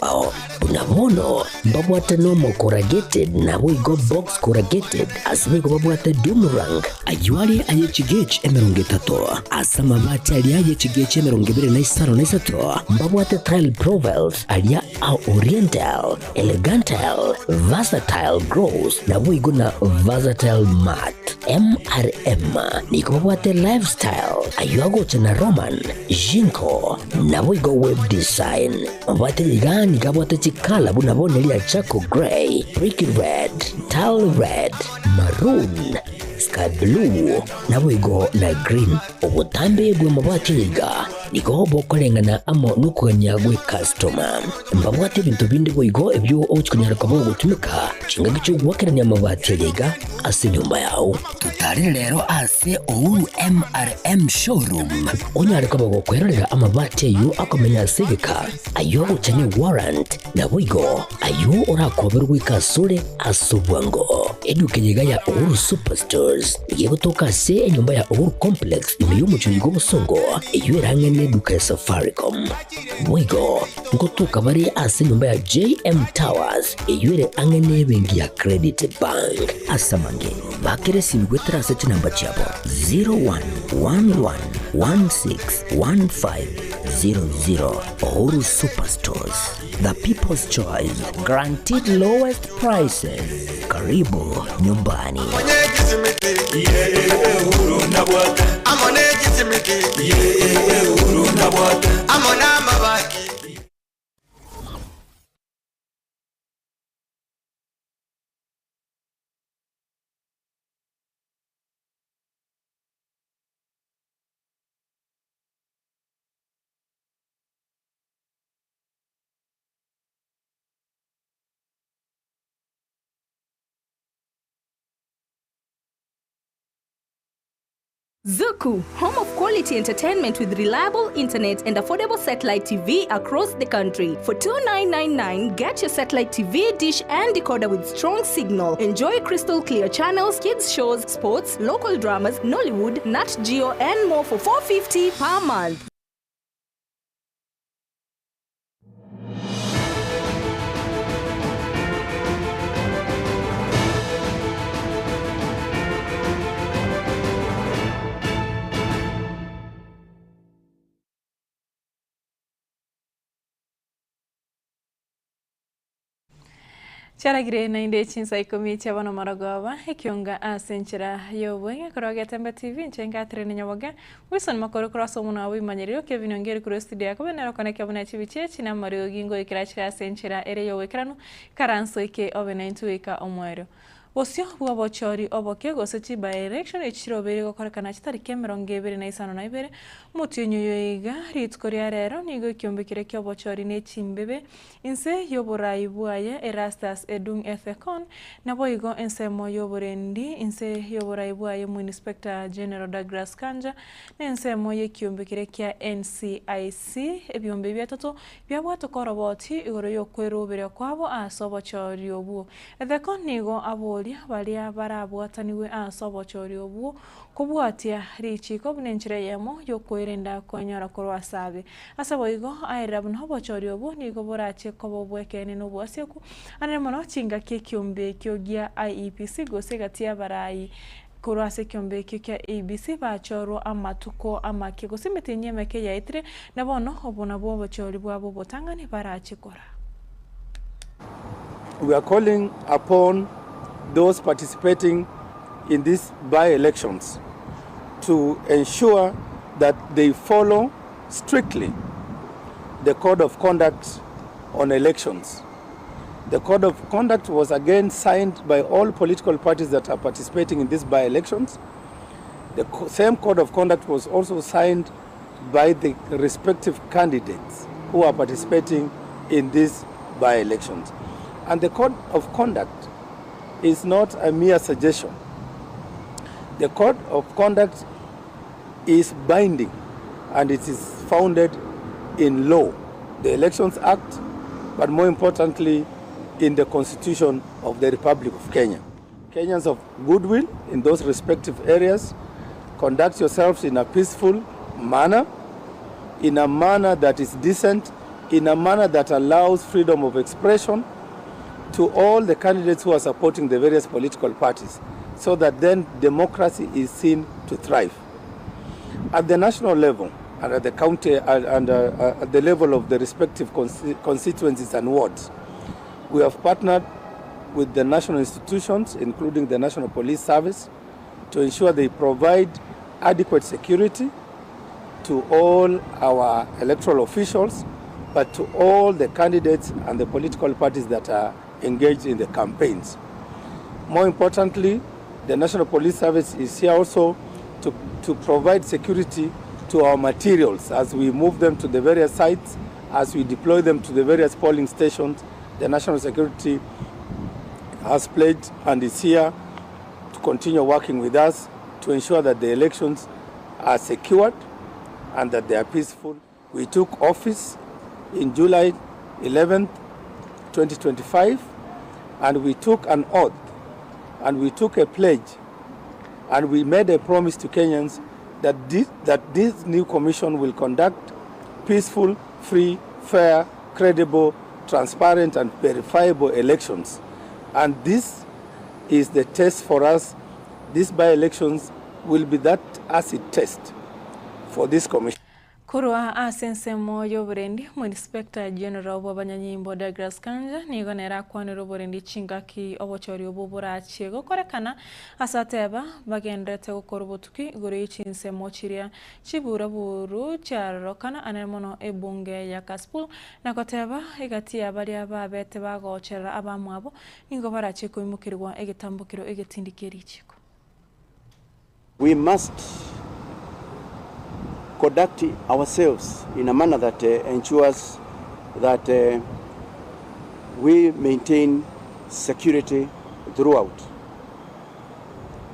ao. Buna bono mbabwate normal corrugated naboigo box corrugated, ase boigo babwate doomerang. Ayio are aye chigauge 30, ase amabati aria aye chigauge 25, mbabwate tile profiles aria a oriental, elegantal, versatile gloss, naboigo na versatile matte. MRM nigo babwate lifestyle, ayio agocha na Roman, Jinko, naboigo web design. Mabwate iga nigo abwate chikala buna bono eria charcoal grey, brick red, tile red, maroon, sky blue, naboigo na green. Obotambe bw'amabati iga nigo bokoreng'ana amo nokogania gw'ekastoma. Mbabwate ebinto binde boigo ebio ogochia konyara koba ogotumeka chingaki chi'ogoakerania amabati aya iga ase enyomba yao. Totarere rero ase Uhuru MRM Showroom onyare koba gokwerorera amabati ayio akomenya ase egeka, ayio agocha ne warrant, naboigo ayio orakoberwe goika asore ase obwango. Eduka eye iga ya Uhuru Superstores nigo egotoka ase enyomba ya Uhuru Complex ime y'omochie oyo bw'obosongo, eyio erang'e neduka ya Safaricom. Boigo ngotoka bare ase enyomba ya JM Towers eyio ere ang'e nebenki ya Credit Bank. Ase amange, bakera esimi goetera ase chinamba chiabo 0111161500. Uhuru Superstores, the people's choice, guaranteed lowest prices. Karibu nyumbani. Zuku, home of quality entertainment with reliable internet and affordable satellite TV across the country. For 2999, get your satellite TV, dish and decoder with strong signal. Enjoy crystal clear channels, kids shows, sports, local dramas, Nollywood, Nat Geo and more for 450 per month. Chiaragire naende chinsa ikomi chia bono marogoba, ekionga ase enchera y'obweng'e korwa Getembe TV, inche Catherine Nyaboge, Wilson Makori korwa ase omonwa bw'imanyereri Kevin Ongeri korwa estudio ya kobe nere okonekio buna chibicha echi na amariogi ngoikera chire ase enchera ere y'oboikeranu, ikaranso eke obe naintwe goika omoerio. Bosio bw'obochori oboke gose chi by-election echi chirobeire gokorekana chitariki 25 omotienyi oyo iga, rituko ria rero nigo ekiombe keria ki'obochori ne chimbebe Inse y'oboraai bwaye Erastus Edung Ethekon, naboigo ensemo y'oborendi inse y'oboraai bwaye Omoinspector General Douglas Kanja, na ensemo y'ekiombe keria kia NCIC, ebiombe biatato biabwatoka oroboti igoro y'okweroberia kwabo ase obochori obwo. Ethekon nigo aboria baria barabwatanigwe ase obochori obwo Kobwatia richiiko buna enchera eyemo y'okwerenda kwenyora korwa ase abe. Ase boigo, aerera buna obochori obwo nigo borache koba obw'ekeene na obwasioku, anene mono chingaki ekiombe ekio gia IEBC gose egati y'abarai korwa ase ekiombe ekio kia ABC bachorwa amatuko amake gose emetienyi emeke yaetire, na bono obwo nabwo obochori bwabo obotang'ani barache kora. We are calling upon those participating in these by-elections to ensure that they follow strictly the code of conduct on elections. The code of conduct was again signed by all political parties that are participating in these by-elections. The same code of conduct was also signed by the respective candidates who are participating in these by-elections. And the code of conduct is not a mere suggestion. The code of conduct is binding and it is founded in law, the Elections Act, but more importantly, in the Constitution of the Republic of Kenya. Kenyans of goodwill in those respective areas, conduct yourselves in a peaceful manner, in a manner that is decent in a manner that allows freedom of expression to all the candidates who are supporting the various political parties so that then democracy is seen to thrive. At the national level and at the county and at the level of the respective constituencies and wards, we have partnered with the national institutions, including the National Police Service, to ensure they provide adequate security to all our electoral officials, but to all the candidates and the political parties that are engaged in the campaigns. More importantly, the National Police Service is here also to, to provide security to our materials as we move them to the various sites, as we deploy them to the various polling stations. The National Security has pledged and is here to continue working with us to ensure that the elections are secured and that they are peaceful. We took office in July 11th, 2025, and we took an oath and we took a pledge and we made a promise to Kenyans that this, that this new commission will conduct peaceful, free, fair, credible, transparent, and verifiable elections. And this is the test for us. These by-elections will be that acid test for this commission. Korwa ase ensemo y'oborendi, Omoinspector General bw'abanyanyimbo Douglas Kanja nigo nere akwanire oborendi chingaki obochori obwo borachie gokorekana ase ateba bagenderete gokora obotuki igoro ye chinsemo chiria chiburaburu chiarorokana anene mono ebunge ya Kasipul na goteba egati ya baria babete bagocherera abamwabo nigo barachie koimokerigwa egetambokero egetindi kie richiko. We must conduct ourselves in a manner that ensures that we maintain security throughout.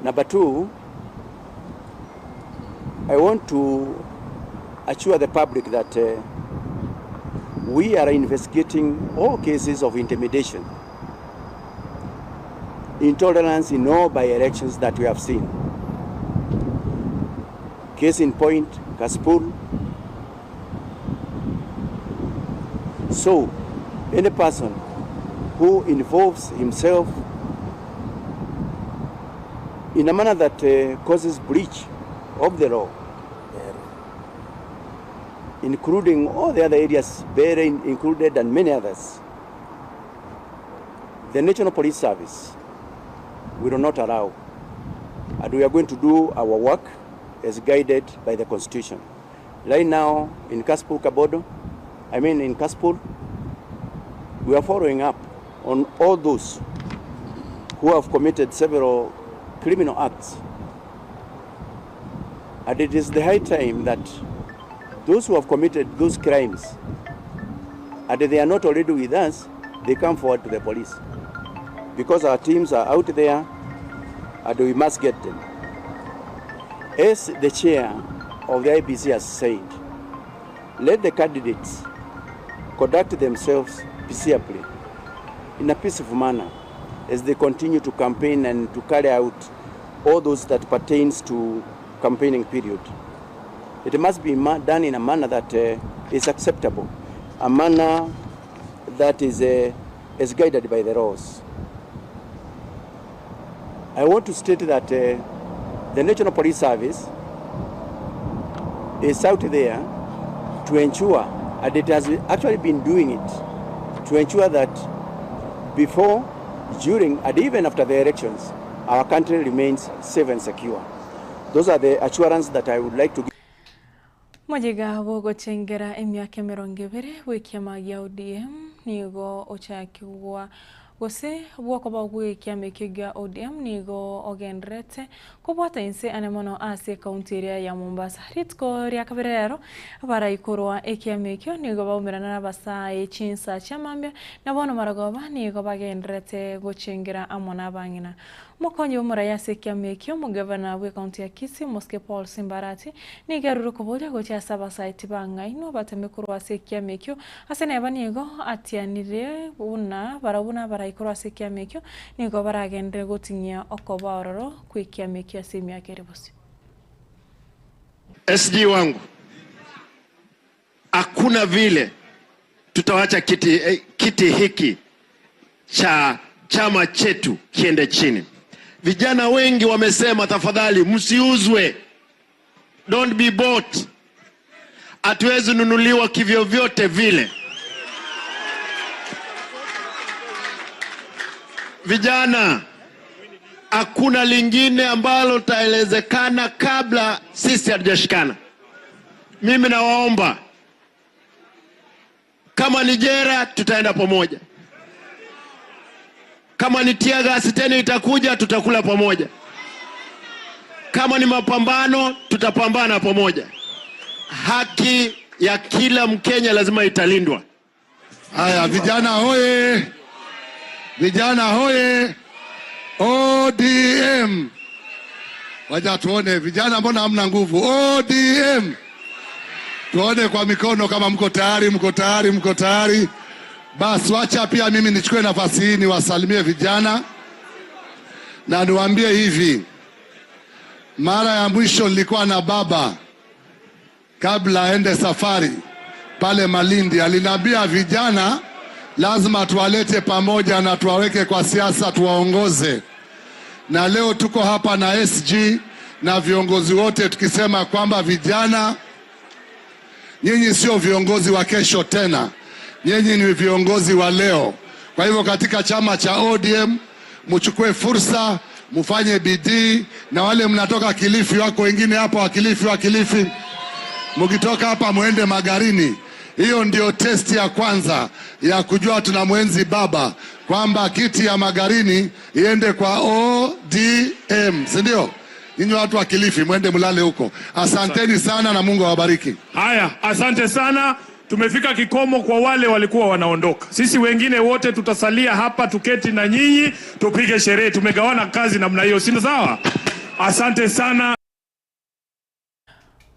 Number two, I want to assure the public that we are investigating all cases of intimidation, intolerance in all by-elections that we have seen. Case in point, Kasipul. So, any person who involves himself in a manner that causes breach of the law, including all the other areas, Bahrain included and many others, the National Police Service will not allow, and we are going to do our work as guided by the Constitution. Right now in Kasipul Kabodo, I mean in Kasipul, we are following up on all those who have committed several criminal acts. And it is the high time that those who have committed those crimes, and they are not already with us, they come forward to the police. Because our teams are out there, and we must get them. As the chair of the IEBC has said, let the candidates conduct themselves peaceably, in a peaceful manner, as they continue to campaign and to carry out all those that pertains to campaigning period. It must be done in a manner that is acceptable, a manner that is guided by the laws. I want to state that the National Police Service is out there to ensure, and it has actually been doing it, to ensure that before, during, and even after the elections, our country remains safe and secure. Those are the assurances that I would like to give. Moyega bwogochengera emiaka 20 bw'ekiama gia ODM nigo ochakigwa gose bwokoba bw'ekiama ekio gia ODM nigo ogenderete kobwata inse ane mono ase ekaunti eria ya Mombasa. Rituko ria kabere rero abaraikorwa ekiama ekio nigo baumerana na abasae chinsa chiamambia na bono marogoba nigo bagenderete gochengera amo na abang'ina. Mokonyi bw'omorai ase ekiama ekio omogavana bw'ekaunti ya Kisii Mosike Paul Simbarati nigo arure koboria gochia ase abasae tibang'ainwa bateme korwa ase ekiama ekio ase neba nigo atianire buna barabwo na abaraikorwa ase ekiama ekio nigo baragendere goting'ia okoba ororo kwa ekiama ekio ase emiaka ere bosio. SG wangu, hakuna vile Tutawacha kiti, eh, kiti hiki cha chama chetu kiende chini. Vijana wengi wamesema, tafadhali msiuzwe, don't be bought. Hatuwezi nunuliwa kivyovyote vile. Vijana, hakuna lingine ambalo taelezekana kabla sisi hatujashikana. Mimi nawaomba, kama ni jera tutaenda pamoja, kama ni tear gas tena itakuja, tutakula pamoja, kama ni mapambano tutapambana pamoja. Haki ya kila Mkenya lazima italindwa. Haya, vijana hoye! Vijana hoye! ODM! Wacha tuone vijana, mbona hamna nguvu? ODM! Tuone kwa mikono kama mko tayari, mko tayari, mko tayari. Basi wacha pia mimi nichukue nafasi hii niwasalimie vijana na niwaambie hivi, mara ya mwisho nilikuwa na baba kabla aende safari pale Malindi, aliniambia vijana lazima tuwalete pamoja na tuwaweke kwa siasa, tuwaongoze. Na leo tuko hapa na SG na viongozi wote tukisema kwamba vijana, nyinyi sio viongozi wa kesho tena, nyinyi ni viongozi wa leo. Kwa hivyo katika chama cha ODM mchukue fursa, mfanye bidii, na wale mnatoka Kilifi, wako wengine hapa wa Kilifi, wa Kilifi, mkitoka hapa muende Magarini. Hiyo ndio testi ya kwanza ya kujua tunamwenzi baba, kwamba kiti ya Magarini iende kwa ODM, si ndio? Nyinyi watu wa Kilifi mwende mlale huko. Asanteni sana na Mungu awabariki. Haya, asante sana. Tumefika kikomo kwa wale walikuwa wanaondoka. Sisi wengine wote tutasalia hapa tuketi na nyinyi tupige sherehe. Tumegawana kazi namna hiyo, si sawa? Asante sana.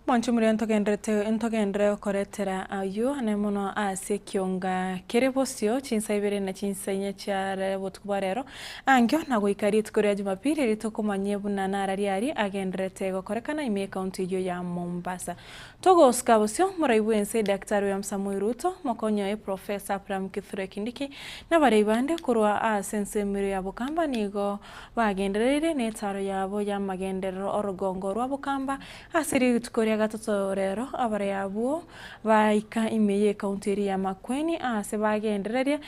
Mwanche omoria ntogenderete ntogenderere gokoretera ayio ane mono ase ekionga kere bosio chinsa ibere na chinsa inye chiare botuko bwa rero ankio na goika rituko ria jumapili erio tokomanyie buna nara riari agenderete gokorekana ime ekaunti eyio ya Mombasa. Togosika bosio morai bwense Daktari William Samoei Ruto mokonyi oye Professor Abraham Kithure Kindiki na abarai bande korwa ase ensemero ya Bokamba nigo bagendereire na etaro yabo y'amagenderero orogongo rwa Bokamba ase rituko ria gatato rero abarai abwo baika ime ye ekaunti eria ya Makueni ase bagendereria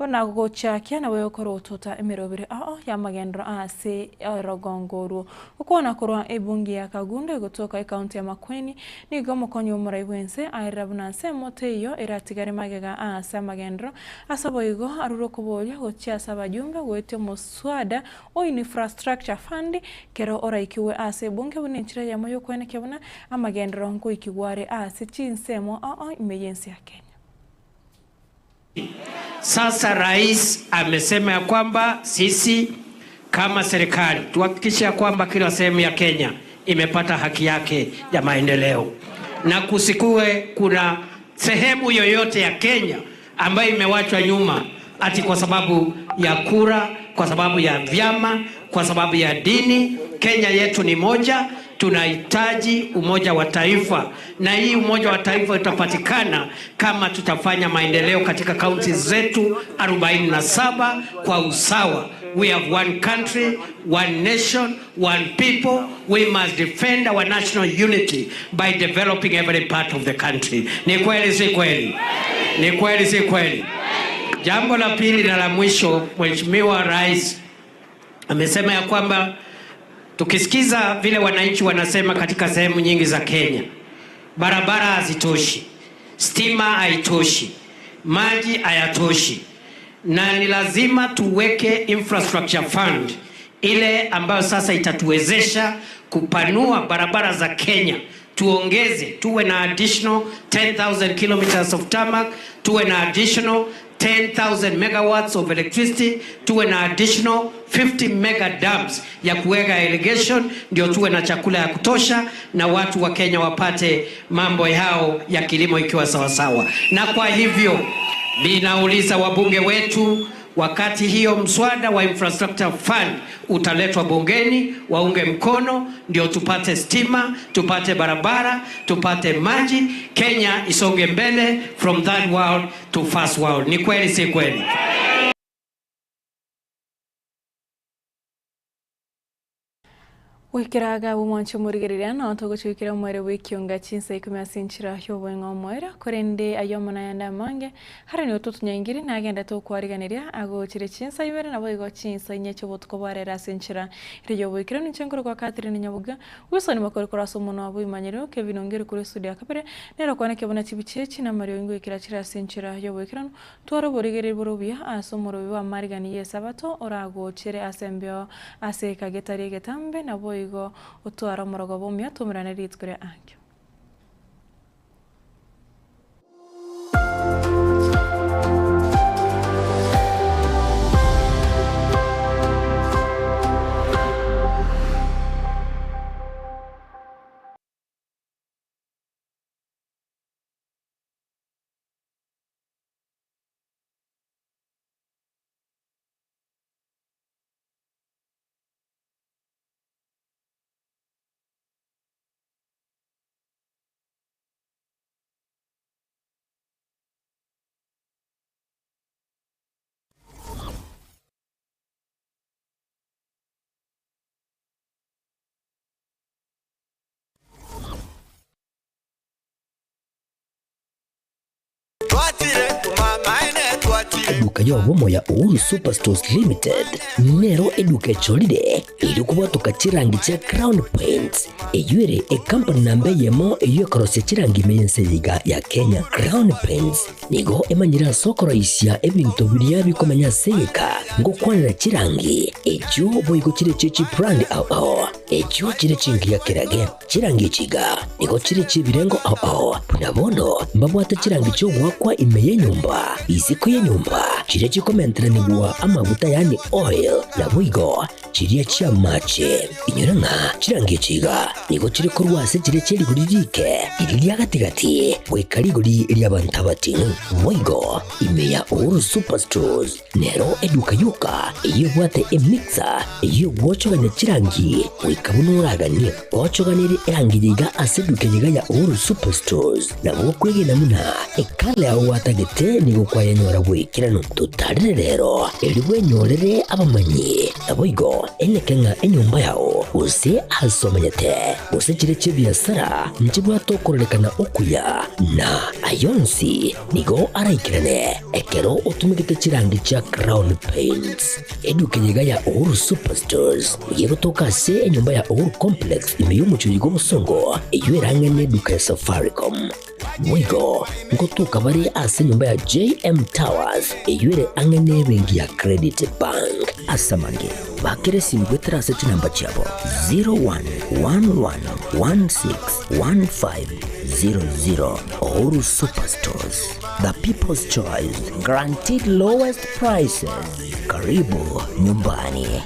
na gochakia nabo yokorotota emerobere ao y'amagenderero ase orogongo orwo. Okwana korwa ebunge ya Kagundo egotoka ekaunti ya Makueni nigo omokonyi omorai bwense aerera buna nse emote eyio eratigare magega ase amagenderero ase oboigo arure okoboria gochia ase abajumbe goetia omoswada o infrastructure fund kero oraikiwe ase ebunge buna enchera eyemo yokwenekia buna amagenderero nkoikigwa are ase chinsemo ao ime y'ense ya Kenya. Sasa rais amesema ya kwamba sisi kama serikali tuhakikishe ya kwamba kila sehemu ya Kenya imepata haki yake ya maendeleo, na kusikue kuna sehemu yoyote ya Kenya ambayo imewachwa nyuma ati kwa sababu ya kura, kwa sababu ya vyama, kwa sababu ya dini. Kenya yetu ni moja, tunahitaji umoja wa taifa, na hii umoja wa taifa utapatikana kama tutafanya maendeleo katika kaunti zetu 47 kwa usawa. We have one country, one nation, one people. We must defend our national unity by developing every part of the country. Ni kweli si kweli? Ni kweli si kweli? Jambo la pili na la mwisho, Mheshimiwa Rais amesema ya kwamba tukisikiza vile wananchi wanasema katika sehemu nyingi za Kenya, barabara hazitoshi, stima haitoshi, maji hayatoshi, na ni lazima tuweke infrastructure fund ile ambayo sasa itatuwezesha kupanua barabara za Kenya, tuongeze, tuwe na additional 10,000 kilometers of tarmac, tuwe na additional 10,000 megawatts of electricity, tuwe na additional 50 mega dams ya kuweka irrigation, ndio tuwe na chakula ya kutosha na watu wa Kenya wapate mambo yao ya kilimo ikiwa sawasawa. Na kwa hivyo ninauliza wabunge wetu Wakati hiyo mswada wa infrastructure fund utaletwa bungeni, waunge mkono, ndio tupate stima, tupate barabara, tupate maji, Kenya isonge mbele from third world to first world. Ni kweli si kweli? Goikera agabu mwanche omorigereria nao togochia omoerio bw'ekionga chinsa ikomi ase enchera y'oboeng'a omoerio, korende ayio amo nayande amange, hare nigo totonyaingiri nagendete okwariganeria agochire chinsa ibere naboigo chinsa inye chi'obotuko bwa rero ase enchera ere y'oboikeranu. Inche nkorokwa Catherine Nyaboga, Wilson Makori korwa ase omonwa bw'imanyerero, Kevin Ongeri korwa estudio ya kabere, nere okwana kebuna chibicha echi na amariogi ngoikera chire ase enchera y'oboikeranu. Tware oborigereria bore obuya ase omorobi bw'amarigani y'Esabato oragochere ase embeo ase ekagetari egetambe, naboigo otware omorogoba omuya toumerane rituko ria ankio. Eduka y'obomo ya Uhuru Superstores Limited nero eduka echorire erio kobwatoka chirangi chia Crown Paints eyio ere ecompany namba eyemo eyio ekorosia chirangi ime y'ense eye iga ya Kenya. Crown Paints nigo emanyire ase okoroisia ebinto biria bikomenya ase egeka ngokwanera chirangi echio boigo chire chie chibrand ao ao echio chire chingiya kerage. Chirangi echi iga nigo chire chi'ebirengo ao ao, buna bono mbabwate chirangi chi'ogoakwa ime y'enyomba, isiko y'enyomba, chiria chikomenteranigwa amaguta yaani oil, naboigo chiria chi'amache. Inyora ng'a chirangi echi iga nigo chire korwa ase chiria chie rigori riike, riria ria gati-gati, goika rigori ri'abanto abating'u. Boigo ime ya Uhuru Superstores Nero eduka yoka eyio ebwate emixer eyio egwochogania chirangi goika buna oraganie. Ochoganerie erangi yiga ase eduka yiga ya Uhuru Superstores nabo okwegena buna ekala yao gwatagete nigo kwayenyora goikeranu. Totarere rero erio bwenyorere abamanyi naboigo eneke ng'a enyomba yao gose ase omenyete gose chire chi'ebiasara nchibwate okororekana okuya na ayonsi Nigo araikerane ekero otumegete chirangi chia Crown Paints. Eduka eye iga ya Uhuru Superstores nigo egotoka ase enyomba ya Uhuru Complex ime y'omochie oyiga obosongo eyio erang'ane eduka ya Safaricom. Boigo ngotoka bare ase enyomba ya JM Towers eyio ere ang'e n'ebenki ya Credit Bank. Ase amange, bakera esimi goetera ase chinamba chiabo 0111161500. Uhuru Superstores, the people's choice, guaranteed lowest prices. Karibu nyumbani.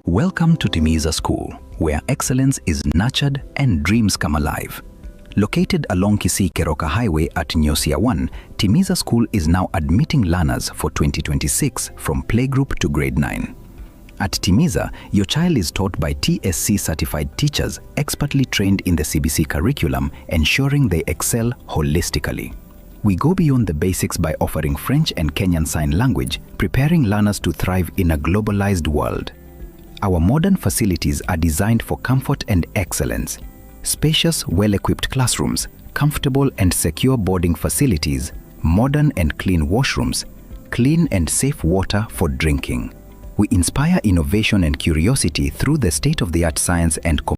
Welcome to Timiza School, where excellence is nurtured and dreams come alive. Located along Kisii Keroka Highway at Nyosia 1, Timiza School is now admitting learners for 2026 from playgroup to grade 9. At Timiza, your child is taught by TSC certified teachers expertly trained in the CBC curriculum, ensuring they excel holistically. We go beyond the basics by offering French and Kenyan Sign Language, preparing learners to thrive in a globalized world. Our modern facilities are designed for comfort and excellence. Spacious, well-equipped classrooms, comfortable and secure boarding facilities, modern and clean washrooms, clean and safe water for drinking. We inspire innovation and curiosity through the state-of-the-art science and